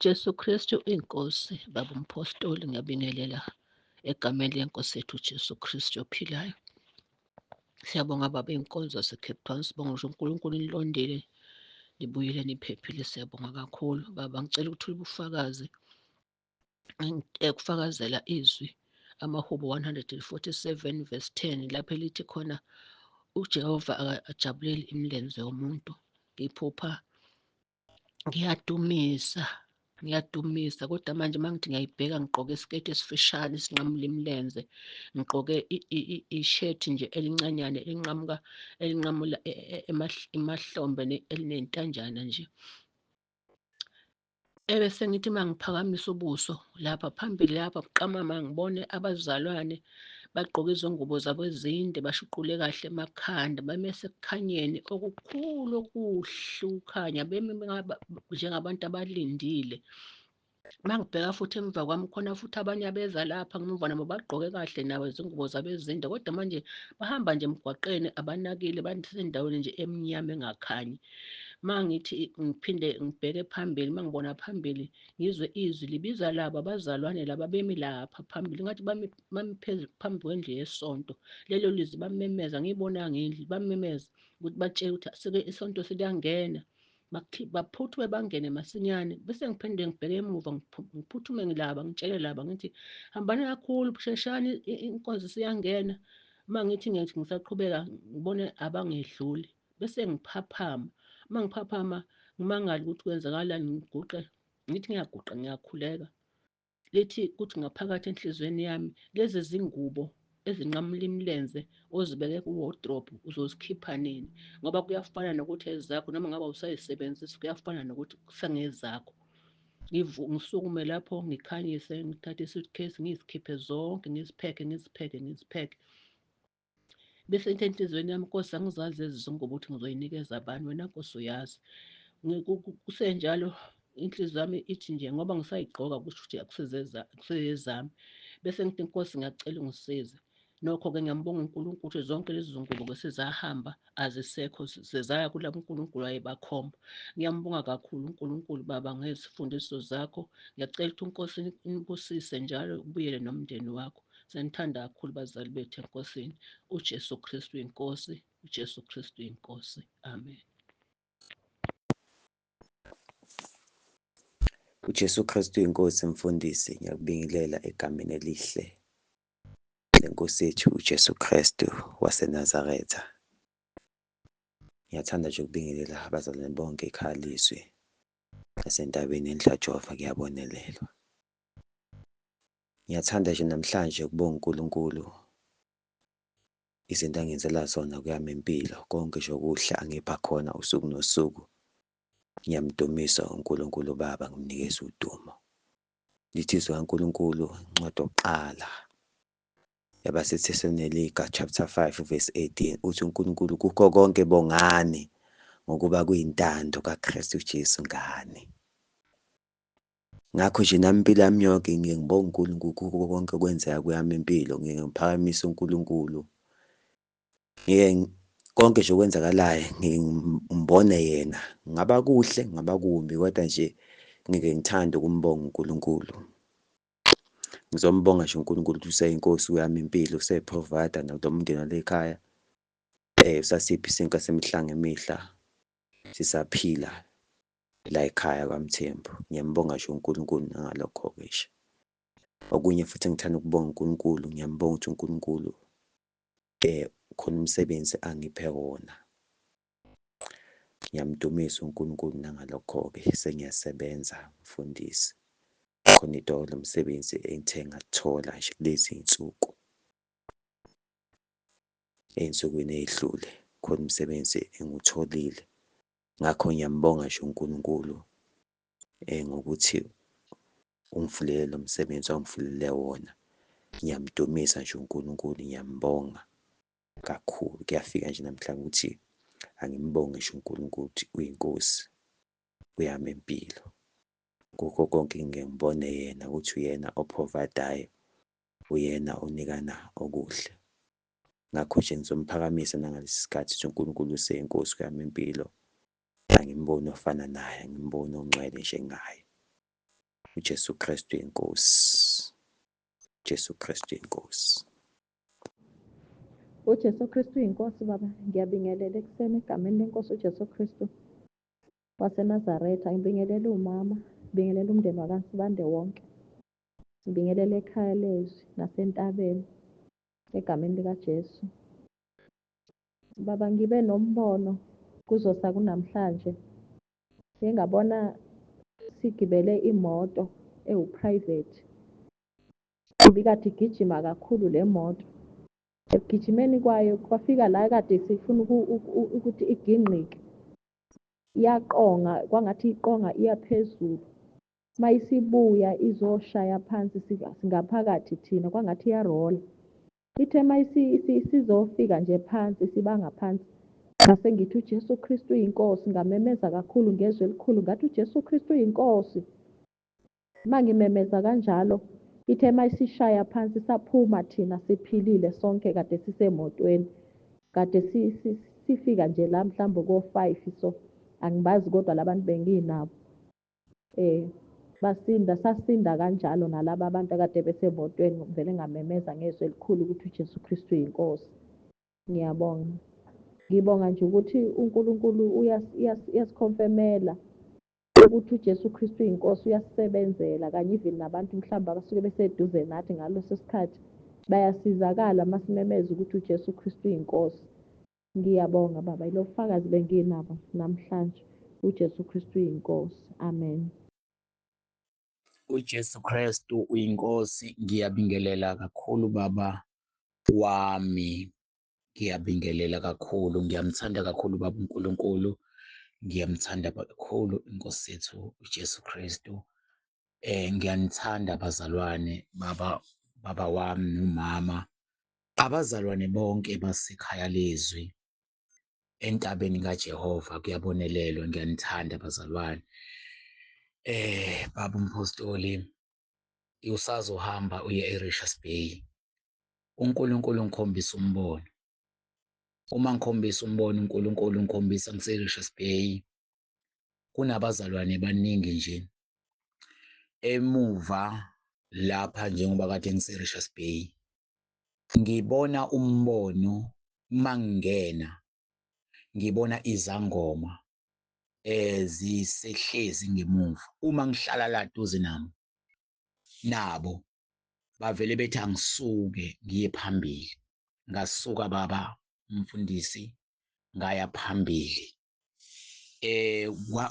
Jesu Kristu inkosi baba umpostoli ngiyabingelela egameni lenkosi yethu Jesu Kristu ophilayo. Siyabonga baba inkonzo yaseCape Town, sibonga ngisho uNkulunkulu nilondile nibuyile niphephile, siyabonga kakhulu baba. Ngicela ukuthola ubufakazi ekufakazela izwi amahubo 147 verse 10 lapho elithi khona uJehova akajabuleli imilenze yomuntu. Ngiphupha ngiyadumisa ngiyadumisa kodwa manje uma ngithi ngiyayibheka ngigqoke isiketi esifishane esinqamula imilenze ngigqoke ishethi nje elincanyane elinqamuka elinqamula e, e, emahlombe elinentanjana nje Ebese ngithi uma ngiphakamisa ubuso lapha phambili lapha buqamama ngibone abazalwane bagqoke izingubo zabo ezinde bashuqule kahle emakhanda bame sekukhanyeni okukhulu okuhle ukukhanya bemi njengabantu abalindile. Uma ngibheka futhi emva kwami khona futhi abanye abeza lapha ngemuva nabo bagqoke kahle nabo izingubo zabo ezinde kodwa manje bahamba nje emgwaqeni abanakile basendaweni nje emnyama engakhanyi. Uma ngithi ngiphinde ngibheke phambili, uma ngibona phambili ngizwe izwi libiza laba abazalwane laba bemi lapha phambili ngathi bami bami phambi kwendlu yesonto. Lelo lizwi bamemeza ngiyibonanga indlu bamemeza ukuthi batshele ukuthi seke isonto seliyangena baphuthume bangene masinyane bese ngiphinde ngibheke emuva ngiphuthume ngilaba ngitshele laba ngithi hambani kakhulu sheshani inkonzo isiyangena uma ngithi ngithi ngisaqhubeka ngibone abangedluli bese ngiphaphama uma ngiphaphama ngimangale ukuthi kwenzakalani ngiguqe ngithi ngiyaguqa ngiyakhuleka lithi kuthi ngaphakathi enhliziyweni yami lezi zingubo ezinqamula imilenze ozibeke ku-wardrobe uzozikhipha nini ngoba kuyafana nokuthi ezakho noma ngabe usayisebenzisa kuyafana nokuthi kusengezakho ngisukume lapho ngikhanyise ngithathe i-suitcase ngizikhiphe zonke ngiziphekhe ngiziphekhe ngiziphekhe Bese into enhliziyweni yami Nkosi angizazi lezi zingubo ukuthi ngizoyinikeza bani wena Nkosi uyazi. Kusenjalo inhliziyo yami ithi nje ngoba ngisayigqoka kusho ukuthi akusezezami. Bese ngithi Nkosi ngiyacela ungisize. Nokho-ke ngiyambonga uNkulunkulu ukuthi zonke lezi zingubo-ke sezahamba azisekho sezaya kulabo uNkulunkulu ayebakhomba. Ngiyambonga kakhulu uNkulunkulu Baba ngezifundiso zakho. Ngiyacela ukuthi uNkosi inibusise njalo ubuyele nomndeni wakho. Senithanda kakhulu bazali bethu eNkosini. UJesu Kristu inkosi, uJesu Kristu inkosi. Amen. UJesu Kristu inkosi mfundisi ngiyakubingelela egameni elihle lenkosi yethu uJesu Kristu waseNazaretha. Ngiyathanda nje ukubingelela abazalwane bonke ekhaya lizwi nasentabeni enhlajova kuyabonelelwa. Ngiyathanda nje namhlanje ukubonga uNkulunkulu izinto angenzela zona kuyami impilo, konke nje okuhle angipha khona usuku nosuku. Ngiyamdumisa uNkulunkulu uBaba, ngimnikeza udumo. Lithi izwi kaNkulunkulu incwadi yokuqala yabaseThesalonika chapter 5 verse 18 uthi uNkulunkulu kukho konke bongani ngokuba kuyintando kaKristu Jesu ngani. Ngakho nje nami impilo yami yonke ngiye ngibonge uNkulunkulu kukho konke okwenzeka kweyami impilo, ngiye ngiphakamise uNkulunkulu. Ngiye konke nje okwenzakalayo ngiye ngibone yena, kungaba kuhle kungaba kumbi kodwa nje ngike ngithande ukumbonga uNkulunkulu. Ngizombonga nje uNkulunkulu ukuthi useyinkosi kweyami impilo, use-provider nakulo mndeni wala ekhaya. Usasipha isinkwa semihla ngemihla, sisaphila. La ekhaya kwaMthembu. Ngiyambonga nje uNkulunkulu nangalokho-ke nje. Okunye futhi engithanda ukubonga uNkulunkulu, ngiyambonga ukuthi uNkulunkulu khona umsebenzi angiphe wona. Ngiyamdumisa uNkulunkulu nangalokho-ke sengiyasebenza mfundisi. Khona itoho lomsebenzi engithe ngathola nje kulezi iy'nsuku. Ey'nsukwini ey'dlule khona umsebenzi engiwutholile. Ngakho ngiyambonga nje uNkulunkulu ngokuthi ungivulele lo msebenzi angivulele wona. Ngiyamdumisa nje uNkulunkulu, ngiyambonga kakhulu. Kuyafika nje namhlanje ukuthi angimbonge nje uNkulunkulu ukuthi uyiNkosi kweyami impilo. Kukho konke ngike ngibone yena ukuthi uyena o-provide-ayo, uyena onikana okuhle. Ngakho nje ngizomphakamisa nangalesi sikhathi ukuthi uNkulunkulu useyinkosi kweyami impilo. Angimboni ofana naye, angimboni ongcwele njengaye. UJesu Kristu inkosi. Jesu Kristu inkosi. UJesu Kristu uyinkosi baba. Ngiyabingelela ekuseni egameni lenkosi uJesu Kristu waseNazaretha. Ngibingelela umama, ngibingelela umndeni wakaNsibande wonke. Ngibingelela ekhaya lezwi nasentabeni egameni likaJesu. Baba ngibe nombono kuzosa kunamhlanje. Ngike ngabona sigibele imoto ewu-private. Ibikade igijima kakhulu le moto. Ekugijimeni kwayo kwafika la kade sifuna ukuthi igingqike. Iyaqonga kwangathi iqonga iya phezulu. Mayisibuya izoshaya phansi singaphakathi thina kwangathi iyarola. Ithe uma isizofika nje phansi sibanga phansi ngase ngithi uJesu Kristu uyinkosi ngamemeza kakhulu ngezwi elikhulu ngathi uJesu Kristu uyinkosi. Uma ngimemeza kanjalo ithe uma isishaya phansi saphuma thina siphilile sonke kade sisemotweni kade sifika nje la mhlawumbe ko-5 so angibazi kodwa labantu benginabo. Basinda sasinda kanjalo nalaba abantu akade besemotweni ngivele ngamemeza ngezwi elikhulu ukuthi uJesu Kristu uyinkosi. Ngiyabonga. Ngibonga nje ukuthi uNkulunkulu uyasikhonfemela ukuthi uJesu Kristu uyinkosi uyasisebenzela kanye even nabantu mhlawumbe abasuke beseduze nathi ngaleso sikhathi bayasizakala masimemeza ukuthi uJesu Kristu uyinkosi. Ngiyabonga baba, yilo bufakazi benginabo namhlanje. uJesu Kristu uyinkosi. Amen. UJesu Kristu uyinkosi. Ngiyabingelela kakhulu baba wami, ngiyabingelela kakhulu, ngiyamthanda kakhulu baba uNkulunkulu, ngiyamthanda kakhulu inkosi yethu uJesu Kristu. Ngiyanithanda bazalwane, baba, baba wami nomama, abazalwane bonke basekhaya lezwi entabeni kaJehova kuyabonelelwa. Ngiyanithanda bazalwane. Baba umpostoli, usazohamba uye eRichards Bay. uNkulunkulu ngikhombisa umbono. Uma ngikhombisa umbono uNkulunkulu ngikhombisa ngiseRichards Bay kunabazalwane baningi nje emuva lapha njengoba kade ngiseRichards Bay ngibona umbono mangingena ngibona izangoma ezisehlezi ngemuva uma ngihlala la duze nami nabo bavele bethi angisuke ngiye phambili ngasuka baba umfundisi ngaya phambili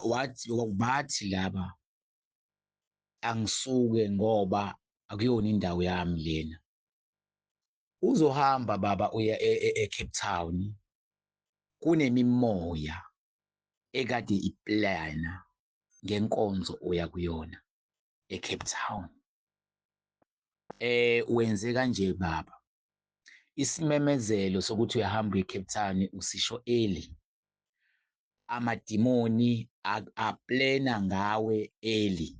wathi bathi laba angisuke ngoba akuyona indawo yami lena uzohamba baba uya eCape Town kunemimoya ekade iplana ngenkonzo oya kuyona eCape Town. Wenze kanje baba, isimemezelo sokuthi uyahamba uye eCape Town usisho early. Amadimoni aplena ngawe early.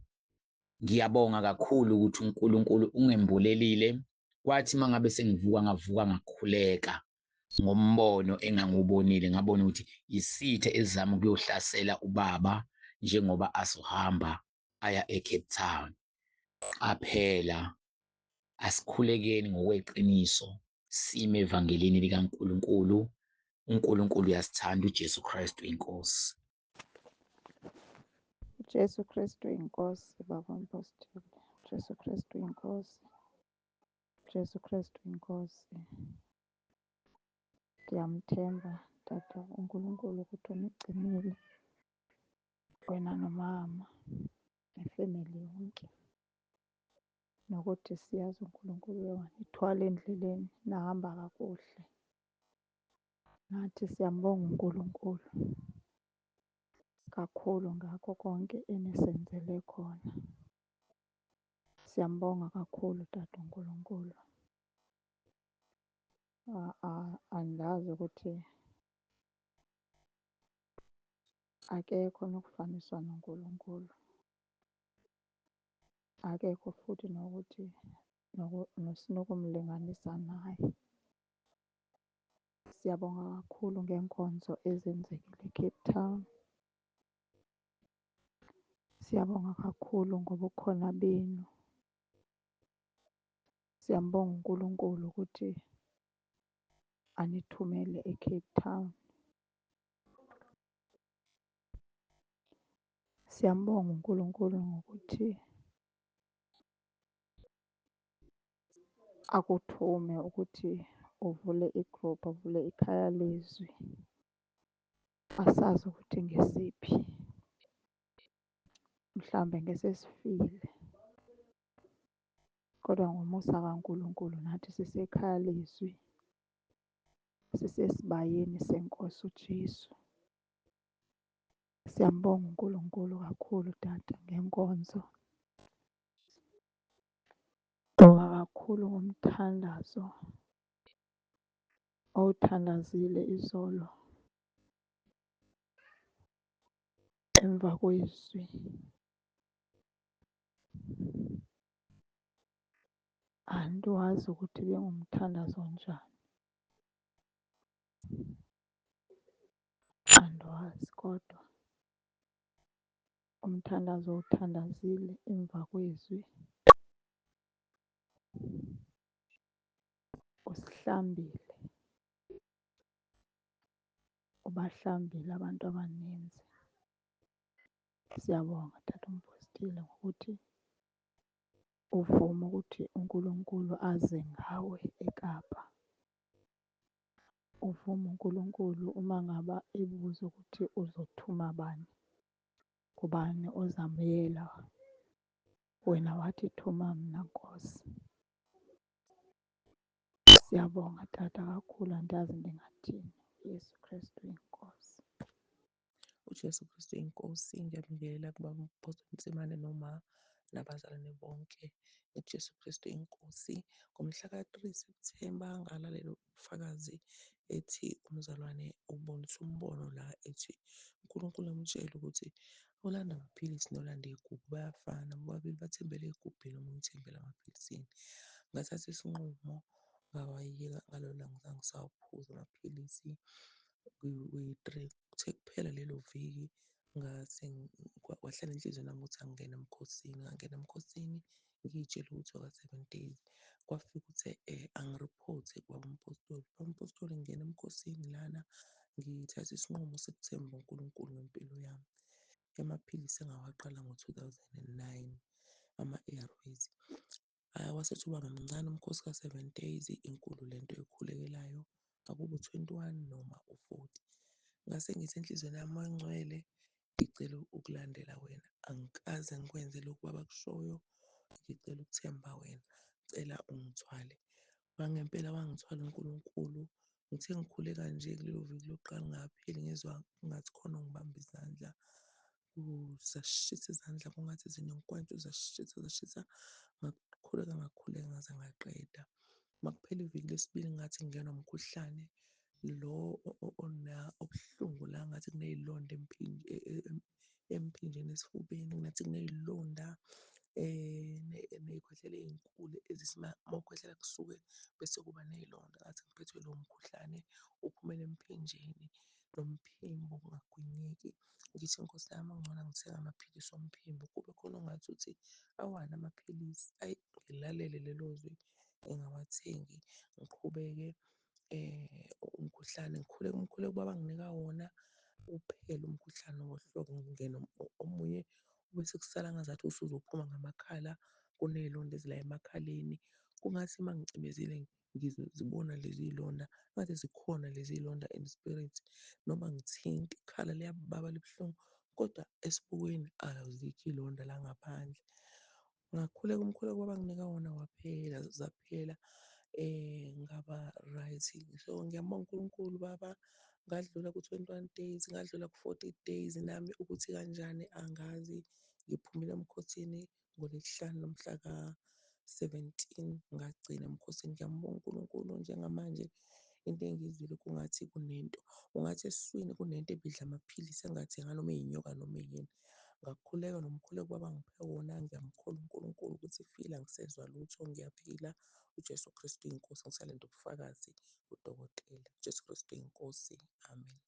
Ngiyabonga kakhulu ukuthi uNkulunkulu ungembulelile. Kwathi uma ngabe sengivuka ngavuka ngakhuleka ngombono engangiwubonile, ngabona ukuthi isitha esizama ukuyohlasela ubaba njengoba azohamba aya eCape Town. Qaphela, asikhulekeni ngokweqiniso, sime evangelini likaNkulunkulu. uNkulunkulu uyasithanda, uJesu Kristu inkosi. UJesu Kristu inkosi, baba umpostoli. UJesu Kristu inkosi. UJesu Kristu inkosi. Ndiyamthemba tata uNkulunkulu ukuthi unigcinile wena nomama nefemeli yonke, nokuthi siyazi uNkulunkulu uye wanithwala endleleni nahamba kakuhle. Nathi siyambonga uNkulunkulu kakhulu ngako konke enisenzele khona. Siyambonga kakhulu tata uNkulunkulu. Andazi ukuthi akekho onokufaniswa noNkulunkulu. Akekho futhi nokuthi sinokumlinganisa naye. Siyabonga kakhulu ngeenkonzo ezenzekile eCape Town. Siyabonga kakhulu ngobukhona benu. Siyambonga uNkulunkulu ukuthi anithumele eCape Town. Siyambonga uNkulunkulu ngokuthi akuthume ukuthi uvule i-group, uvule ikhaya lezwi. Asazi ukuthi ngesiphi, mhlawumbe ngesesifile. Kodwa ngomusa kaNkulunkulu nathi sisekhaya lezwi, sisesibayeni senkosi uJesu. Siyambonga uNkulunkulu kakhulu tata ngenkonzo. Ngibonga kakhulu ngomthandazo owuthandazile izolo emva kwezwi. Andiwazi ukuthi bengumthandazo onjani, andiwazi kodwa umthandazo owuthandazile emva kwezwi usihlambile, ubahlambile abantu abaninzi. Siyabonga Tata uMpostile ngokuthi uvume ukuthi uNkulunkulu aze ngawe eKapa. Uvume uNkulunkulu uma ngaba ebuza ukuthi uzothuma bani, ngubani ozamyela, wena wathi thuma mna Nkosi. Siyabonga tata kakhulu, andiyazi ndingathini. Yesu Kristu inkosi. UJesu Kristu inkosi. Ngiyabingelela kubaba uMpostoli Msimane noma nabazalwane bonke. UJesu Kristu inkosi. Ngomhla ka-3 Septhemba ngalalela ubufakazi ethi umzalwane ubonisa umbono la ethi uNkulunkulu emtshela ukuthi olanda amaphilisi nolanda iy'gubhu bayafana, bobabili bathembele ey'gubhini omunye uthembele emaphilisini. Ngathatha isinqumo ngawayeka ngalelo langa angizange ngisawaphuza amaphilisi kuyi-three. Kuthe kuphela lelo viki ngase kwahlala enhliziyweni yami ukuthi angingene emkhosini. Ngangena emkhosini ngiy'tshela ukuthi oka-seven days. Kwafika ukuthi angiriphothe kubaba umpostoli. Baba umpostoli ngingena emkhosini lana ngithathe isinqumo sokuthemba uNkulunkulu ngempilo yami. Amaphilisi engawaqala ngo-two thousand and nine, ama-ARVs. Hhayi wasethi ubaba mncane umkhosi ka-seven days, inkulu lento oyikhulekelayo, akube u-twenty-one noma u-forty. Ngase ngithi enhliziyweni yami, Moya oNgcwele ngicela ukulandela wena, angikaze ngikwenze lokhu ubaba akushoyo, ngicela ukuthemba wena, ngicela ungithwale. Kwangempela wangithwala uNkulunkulu. Ngithe ngikhuleka nje kulelo viki lokuqala lingakapheli ngezwa kungathi khona ongibamba izandla. Zashisa izandla kungathi zinenkwantshu zashisa zashisa. Ngakhuleka ngakhuleka ngaze ngaqeda. Makuphela iviki lesibili ngathi ngingenwa umkhuhlane lo obuhlungu la ngathi kuney'londa emphinjeni esifubeni ngathi kuney'londa ney'khwehlela ey'nkulu ezithi uma ukhwehlela kusuke bese kuba ney'londa ngathi ngiphethwe ilowo mkhuhlane uphumele emphinjeni nomphimbo ungagwinyeki. Ngithi Nkosi yami kungcono ngithenge amaphilisi omphimbo kube khona ongathi uthi awani amaphilisi. Ayi ngilalele lelo zwi ngingawathengi ngiqhubeke umkhuhlane ngikhuleke umkhuleko ubaba anginika wona uphele umkhuhlane uwohloke ngingene omunye bese kusala ngazathi usuzophuma ngamakhala kuney'londa ezi la emakhaleni. Kungathi uma ngicimezile ngizozibona lezi y'londa ngathi zikhona lezi y'londa in spirit noma ngithinta ikhala liyababa libuhlungu kodwa esibukweni azikho iy'londa la ngaphandle. Ngakhuleka umkhuleko ubaba anginika wona waphela zaphela ngaba right. So ngiyambonga uNkulunkulu baba ngadlula ku-twenty-one days, ngadlula ku-forty days nami ukuthi kanjani angazi. Ngiphumile emkhosini ngoLwesihlanu lomhla ka-seventeen ngagcina emkhosini. Ngiyambonga uNkulunkulu njengamanje into engiyizwile kungathi kunento, ungathi esiswini kunento ebidla amaphilisi engingathi noma iyinyoka noma iyini. Ngakhuleka nomkhuleko ubaba angiphe wona, ngiyamkholwa uNkulunkulu ukuthi ifile angisezwa lutho ngiyaphila. UJesu Kristu uyinkosi ngisalinde ubufakazi kudokotela. UJesu Kristu uyinkosi, amen.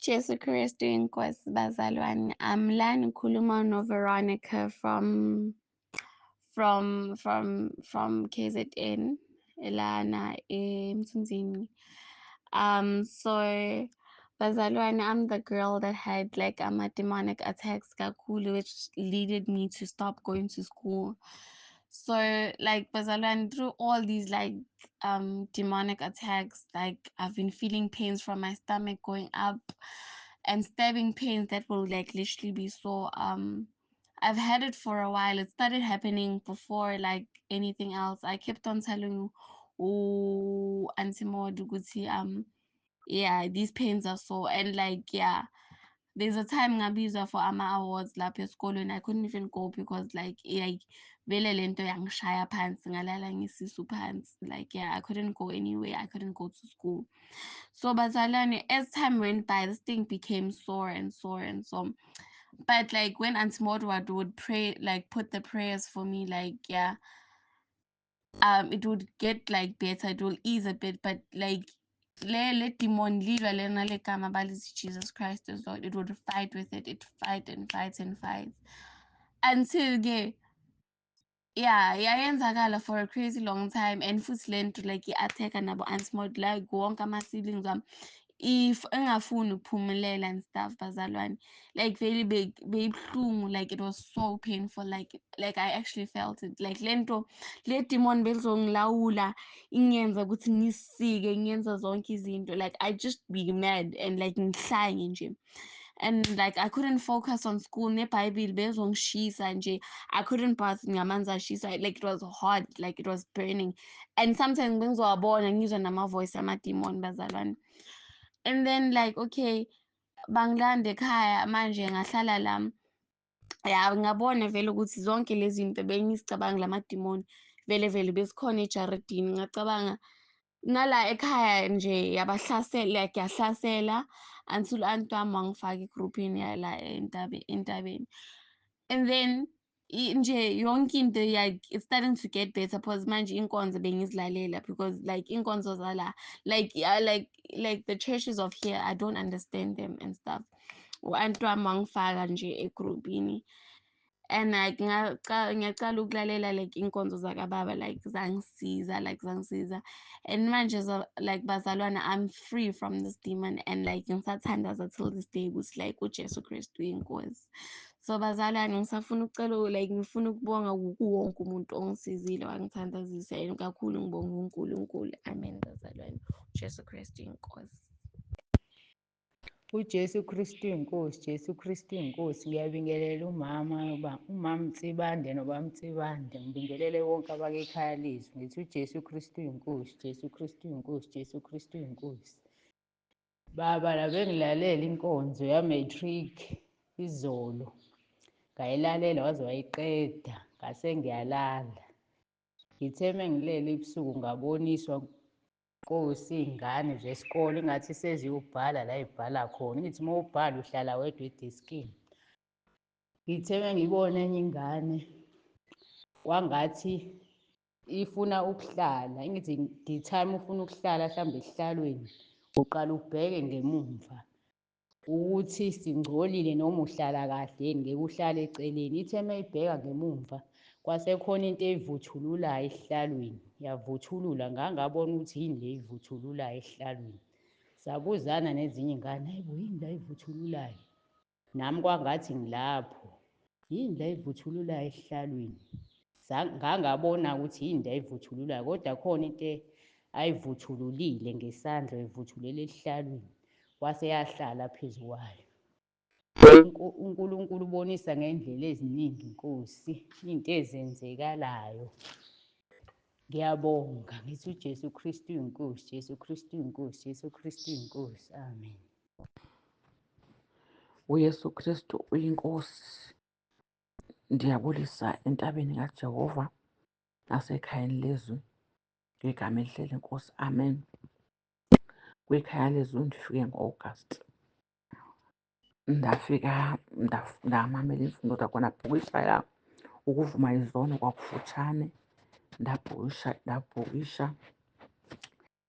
Jesu Kristu inkosi bazalwane. I'm la ngikhuluma no Veronica from KZN lana eMthunzini. So bazalwane, I'm the girl that had like ama demonic attacks kakhulu, which leaded me to stop going to school. So like bazalwane, through all these like demonic attacks, like I've been feeling pains from my stomach going up and stabbing pains that will like literally be so I've had it for a while. It started happening before like anything else. I kept on telling oh Auntie Maud ukuthi yeah, these pains are so, and like yeah, there's a time ngabizwa for ama awards lapha esikolweni. I couldn't even go because like vele lento yangishaya phansi, ngalala ngisisu phansi. Like yeah, I couldn't go anywhere. I couldn't go to school. So bazalwane, as time went by, this thing became sore and sore and sore. But like when Auntie Maud would pray, like put the prayers for me, like yeah, it would get like better, it will ease a bit, but like le demon lilwa lena legama balithi Jesus Christ is Lord, it would fight with it, it fight and fight and fight until ke yeah, yayenzakala for a crazy long time. And futhi lento like i-attack nabo Auntie Maud, like wonke ama-siblings wami, if engafuni ukuphumelela and stuff bazalwane, like very big beyibuhlungu, like it was so painful, like I actually felt it, like lento le demon belizongilawula ingenza ukuthi ngisike, ngiyenza zonke izinto, like I just be mad and like ngihlanye nje. And like I couldn't focus on school, neBhayibheli bezongishisa nje, I couldn't bath ngamanzi ashisa, like it was hot, like it was burning. And sometimes bengizowabona ngizwa nama voice ama-demon bazalwane. And then like okay, bangilanda ekhaya manje ngahlala la, ya ngabona vele ukuthi zonke lezi zinto bengizicabanga lama-demon vele vele besikhona ejaridini. Ngacabanga nala ekhaya nje yabahlasela, like yahlasela until anti wami wangifaka egrupini yala entabeni. And then nje yonke into like it's starting to get better because manje inkonzo bengizilalela, because like inkonzo zala like yeah, like the churches of here, I don't understand them and stuff. U-anti wami wangifaka nje egrupini and like ngiyacala ukulalela like inkonzo zakababa, like zangisiza, like zangisiza. And manje like bazalwana, I'm free from this demon and like ngisathandaza till this day ukuthi like uJesu Kristu uyinkosi. So bazalwane, ngisafuna ukucela like ngifuna ukubonga kuwonke umuntu ongisizile wangithandazisa, and kakhulu ngibonga uNkulunkulu. Amen bazalwane, uJesu Kristu uyinkosi. UJesu Kristu inkosi, Jesu Kristu inkosi. Ngiyabingelela umama uba umama Mtsibande noba Mtsibande, ngibingelele wonke abake ekhaya lezwi. Ngithi uJesu Kristu inkosi, Jesu Kristu inkosi, Jesu Kristu inkosi. Baba, la bengilalela inkonzo ya-matric izolo, ngayilalela waze wayiqeda, ngase ngiyalala. Ngithe mengilele ebusuku ngaboniswa Nkosi iy'ngane zesikole engathi seziyobhala la y'bhala khona. Ngithi uma ubhala uhlala wedwa edeskini. Ngithe mengibona enye ingane kwangathi ifuna ukuhlala, ngithi the time ufuna ukuhlala mhlawumbe esihlalweni uqala ubheke ngemumva ukuthi singcolile noma uhlala kahle yini, ngeke uhlale eceleni. Ithe mayibheka ngemumva kwasekhona into eyivuthululayo esihlalweni, yavuthulula, ngangabona ukuthi yini le eyivuthululayo esihlalweni. Sabuzana nezinye iy'ngane, hayi bo yini la eyivuthululayo? Nami kwangathi ngilapho, yini la eyivuthululayo esihlalweni? Ngangabona ukuthi yini la eyivuthululayo, kodwa khona into ayivuthululile ngesandla, uyivuthulele esihlalweni, wase yahlala phezu kwayo. uNkulunkulu ubonisa ngendlela eziningi Nkosi, into ezenzekalayo. Ngiyabonga ngithi uJesu Kristu uyinkosi, Jesu Kristu uyinkosi, Jesu Kristu uyinkosi. Amen. uYesu Kristu uyinkosi. Ndiyabulisa entabeni kaJehova nasekhayeni lezwi ngegama elihle lenkosi. Amen. Kwikhaya lezwi ndifike ngo-August. Ndafika ndamamela imfundo zakhona, bhukisha ya ukuvuma izono kwakufutshane. Ndabhukisha, ndabhukisha,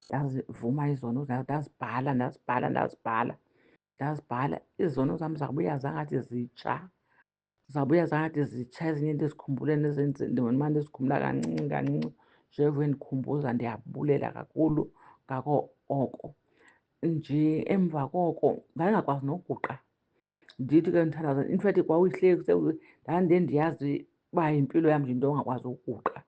ndazivuma izono, ndazibhala, ndazibhala, ndazibhala. Ndazibhala izono zam, zabuya zangathi zitsha, zabuya zangathi zitsha. Ezinye ndizikhumbule ndimane ndizikhumbula kancinci kancinci njengoba endikhumbuza. Ndiyabulela kakhulu ngako oko. Nje emva koko ndandingakwazi noguqa ndithi ke ndithandaza. In fact kwawuhleki ndandide ndiyazi uba yimpilo yam nje into yongakwazi ukuguqa.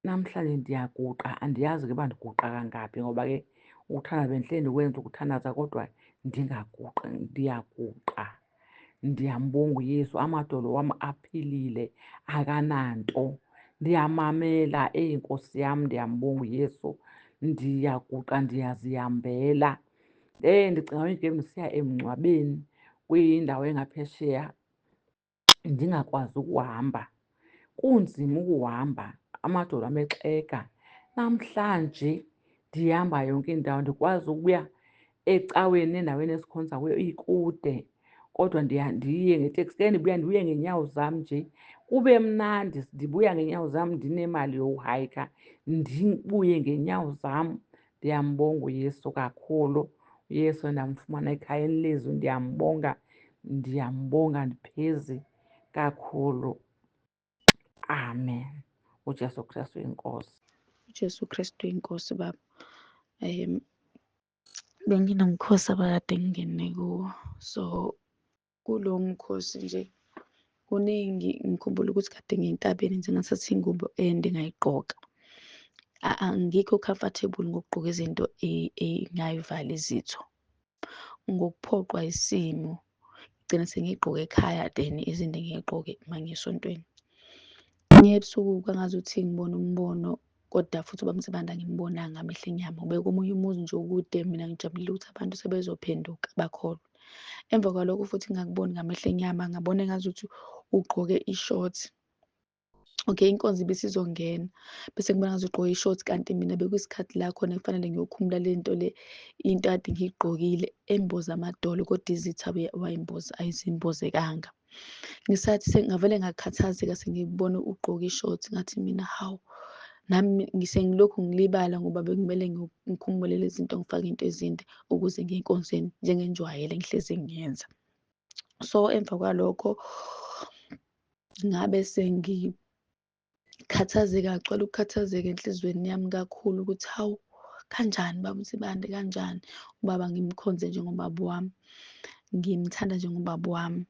Namhlanje ndiyaguqa, andiyazi ke uba ndiguqa kangaphi ngoba ke ukuthandaza bendihleli ndikwenza ukuthandaza kodwa ndingaguqi. Ndiyaguqa, ndiyambonga uYesu, amadolo wam aphilile akananto. Ndiyamamela, eyi Nkosi yam, ndiyambonga uYesu. Ndiyaguqa, ndiyazihambela. Ndicinga ke ndisiya emngcwabeni kwindawo engaphesheya ndingakwazi ukuhamba, kunzima ukuhamba, amadolo am exega. Namhlanje ndihamba yonke indawo, ndikwazi ukuya ecaweni endaweni esikhonza kuyo ikude kodwa ndiye ngeteksi. Ke ndibuya ndibuye ngeenyawo zam nje kube mnandi, ndibuya ngeenyawo zam ndinemali yokuhayikha, ndibuye ngeenyawo zam. Ndiyambonga uYesu kakhulu, uYesu endamfumana ekhayeni lezwi. Ndiyambonga, ndiyambonga ndiphezi kakhulu. Amen. UJesu Kristu inkosi. UJesu Kristu inkosi baba. Benginomkhosi abakade ngingene kuwo. So kulo mkhosi nje kuningi ngikhumbula ukuthi kade ngiye entabeni nje ngathatha ingubo ende ngayigqoka. Angikho comfortable ngokugqoka izinto ey'ngayivala izitho. Ngokuphoqwa isimo ngigcina sengiyigqoke ekhaya then izinto engiyigqoke uma ngiya esontweni. Ngiye ebusuku kwangazuthi ngibona umbono kodwa futhi ubaba Msibanda angimbonanga ngamehlo enyama. Ubeke omunye umuzi nje okude, mina ngijabulile ukuthi abantu sebezophenduka bakholwe. Emva kwalokho futhi ngingakuboni ngamehlo enyama, ngabona engazuthi ugqoke i-short. Okay, inkonzo ibisizongena bese ngibona ngazuthi ugqoke i-short, kanti mina bekuyisikhathi la khona kufanele ngiyokhumula le nto le, into kade ngiyigqokile emboza amadolo, kodwa izitha wayimboza ayizimbozekanga. Ngisathi sengavele ngakhathazeka sengibona ugqoke i-short, ngathi mina hawu, nami sengilokhu ngilibala ngoba bekumele ngikhumule lezi zinto ngifake into ezinde ukuze ngiye enkonzweni njengenjwayele ngihlezi ngiyenza. So emva kwalokho ngabe sengikhathazeka, ngagcwala ukukhathazeka enhliziyweni yami kakhulu ukuthi hawu, kanjani baba uNsibande, kanjani ubaba ngimkhonze njengobaba wami, ngimthanda njengobaba wami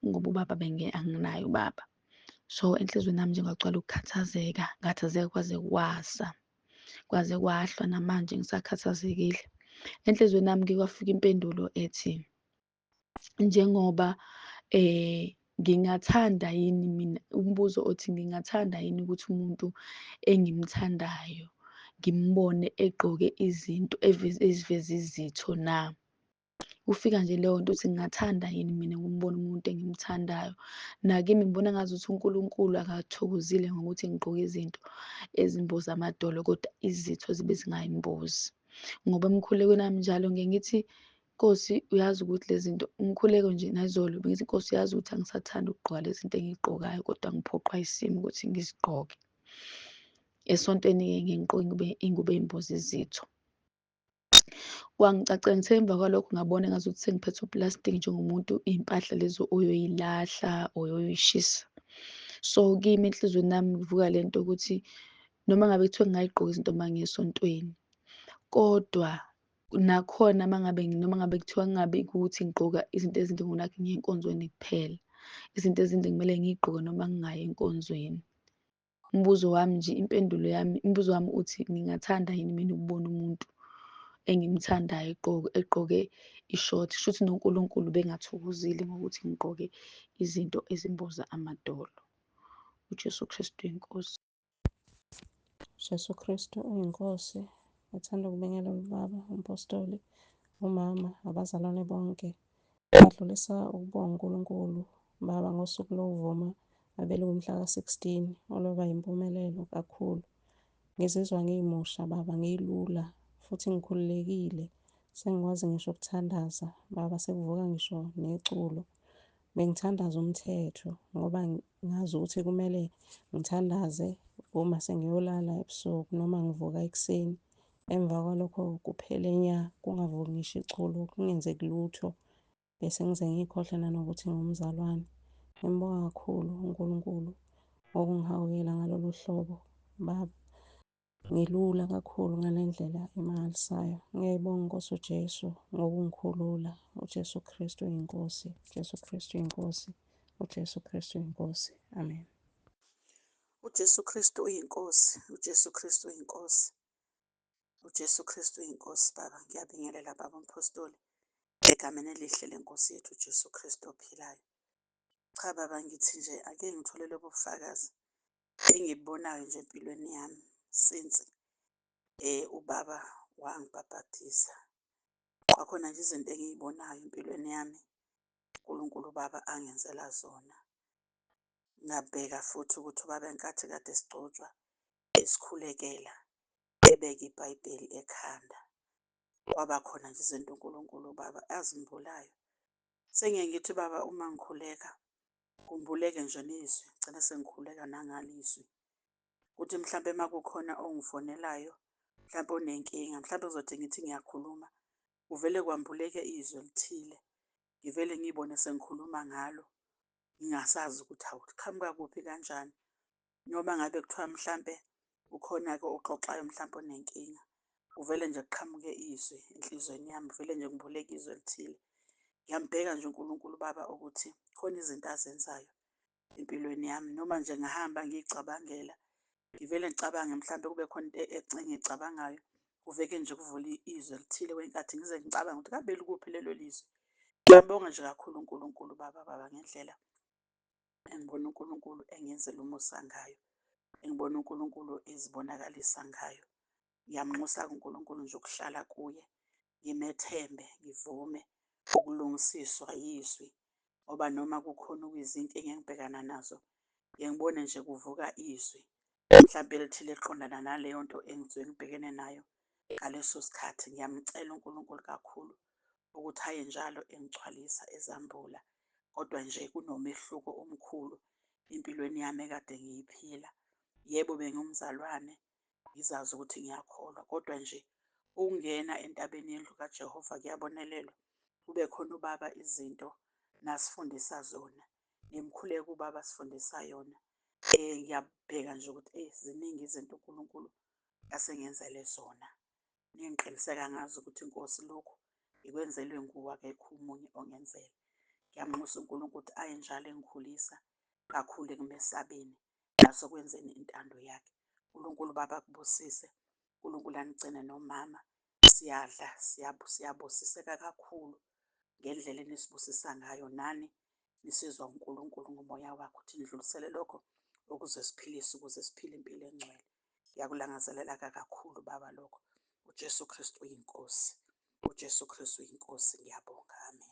ngoba ubaba anginaye ubaba. So enhliziyweni yami nje ngagcwala ukukhathazeka, ngakhathazeka kwaze kwasa, kwaze kwahlwa, namanje ngisakhathazekile. Enhliziyweni yami ke kwafika impendulo ethi njengoba ngingathanda yini mina, umbuzo othi ngingathanda yini ukuthi umuntu engimthandayo ngimbone egqoke izinto eziveza izitho na? Kufika nje leyo nto ukuthi ngingathanda yini mina ukumbona umuntu engimthandayo. Nakimi ngibona ngazuthi uNkulunkulu akathokozile ngokuthi ngigqoke izinto ezimboza amadolo kodwa izitho zibe zingayimbozi. Ngoba emkhulekweni wami njalo ngiye ngithi Nkosi uyazi ukuthi lezi zinto, umkhuleko nje nayizolo bengithi Nkosi uyazi ukuthi angisathandi ukugqoka lezi zinto engiy'gqokayo kodwa ngiphoqwa isimo ukuthi ngizigqoke. Esontweni-ke ngiye ngigqoke ingubo ey'mboza izitho. Kwangicacela ngithe emva kwalokho ngabona engazuthi sengiphethe uplastiki njengomuntu iy'mpahla lezi oyoyilahla oyoyishisa. So kimi enhliziyweni yami kuvuka le nto ukuthi noma ngabe kuthiwa ngingayigqoka izinto uma ngiya esontweni, kodwa nakhona uma ngabe noma ngabe kuthiwa ngingabi ukuthi ngigqoka izinto ezinde ngonakhi ngiye enkonzweni kuphela. Izinto ezinde kumele ngiy'gqoke noma ngingayi enkonzweni. Umbuzo wami nje, impendulo yami, umbuzo wami uthi ngingathanda yini mina ukubona umuntu engimthandayo egqoke i-short, shuthi noNkulunkulu bengathokozile ngokuthi ngigqoke izinto ezimboza amadolo. UJesu Kristu inkosi. Jesu Kristu uyinkosi. Ngithanda ukubingelela ubaba, umpostoli, umama, abazalwane bonke. Ngadlulisa ukubonga uNkulunkulu baba ngosuku lokuvuma abelungumhla ka-16 olwaba yimpumelelo kakhulu. Ngizizwa ngimusha baba, ngilula futhi ngikhululekile. Sengikwazi ngisho ukuthandaza baba, sekuvuka ngisho neculo. Bengithandaza umthetho ngoba ngazi ukuthi kumele ngithandaze uma sengiyolala ebusuku noma ngivuka ekuseni. Emva kwalokho kuphele nya, kungavuki ngisho iculo, kungenzeki lutho. Bese ngize ngikhohlwe nanokuthi ngumzalwane. Ngimbonga kakhulu uNkulunkulu ngokungihawukela ngalolu hlobo. Baba, ngilula kakhulu ngale ndlela emangalisayo. Ngiyayibonga iNkosi uJesu ngokungikhulula. UJesu Kristu uyiNkosi. UJesu Kristu uyiNkosi. UJesu Kristu uyiNkosi. Amen. UJesu Kristu uyiNkosi. UJesu Kristu uyiNkosi. UJesu Kristu uyiNkosi Baba. Ngiyabingelela Baba uMphostoli egameni elihle lenkosi yethu uJesu Kristu ophilayo. Cha baba ngithi nje ake ngithole lobu bufakazi engibubonayo nje empilweni yami since ubaba wangibhabhadisa. Kwakhona nje izinto engiyibonayo empilweni yami uNkulunkulu ubaba angenzela zona. Ngabheka futhi ukuthi ubaba enkathi kade sigcotshwa esikhulekela ebeka iBhayibheli ekhanda. Kwaba khona nje izinto uNkulunkulu ubaba azimbulayo. Sengiye ngithi baba uma ngikhuleka kumbuleke nje nezwi, ngigcine sengikhuleka nangalo izwi. Kuthi mhlampe uma kukhona ongifonelayo mhlampe onenkinga, mhlampe kuzothi ngithi ngiyakhuluma kuvele kwambuleke izwi elithile, ngivele ngiyibone sengikhuluma ngalo ngingasazi ukuthi hawu liqhamuka kuphi kanjani. Noma ngabe kuthiwa mhlampe ukhona-ke oxoxayo mhlampe onenkinga, kuvele nje kuqhamuke izwi enhlizweni yami, kuvele nje kumbuleke izwi elithile. Ngiyambheka nje uNkulunkulu ubaba ukuthi khona izinto azenzayo empilweni yami noma nje ngihamba ngiy'cabangela ngivele ngicabange mhlampe kube khona into engiyicabangayo kuveke nje kuvule izwi elithile kwenkathi ngize ngicabange ukuthi kambe likuphi lelo lizwi. Ngiyambonga nje kakhulu uNkulunkulu baba baba ngendlela engibona uNkulunkulu engenzela umusa ngayo, engibona uNkulunkulu ezibonakalisa ngayo. Ngiyamnxusa-ke uNkulunkulu nje ukuhlala kuye, ngimethembe, ngivume ukulungisiswa yizwi ngoba noma kukhona okuyizinkinga engibhekana nazo, ngiye ngibone nje kuvuka izwi mhlampe elithile eliqondana naleyo nto engisuke ngibhekene nayo ngaleso sikhathi. Ngiyamcela uNkulunkulu kakhulu ukuthi aye njalo engigcwalisa ezambula kodwa nje kunomehluko omkhulu empilweni yami ekade ngiyiphila. Yebo, bengumzalwane ngizazi ukuthi ngiyakholwa kodwa nje ukungena entabeni yendlu kaJehova kuyabonelelwa kube khona ubaba izinto nasifundisa zona nemikhuleko ubaba asifundisa yona. Ngiyabheka nje ukuthi eyi ziningi izinto uNkulunkulu asengenzele zona. Nengiqiniseka ngazo ukuthi inkosi lokhu ikwenzelwe nguwe akekho omunye ongenzela. Ngiyamnxusa uNkulunkulu ukuthi aye njalo engikhulisa kakhulu ekumesabeni nasekwenzeni intando yakhe. uNkulunkulu baba akubusise, uNkulunkulu anigcine nomama. Siyadla siyabusiseka kakhulu ngendlela enisibusisa ngayo nani nisizwa uNkulunkulu ngomoya wakhe ukuthi nidlulisele lokho ukuze siphilise ukuze siphile impilo engcwele. Ngiyakulangazelela-ke kakhulu baba lokho. UJesu Kristu uyiNkosi. UJesu Kristu uyiNkosi. Ngiyabonga. Amen.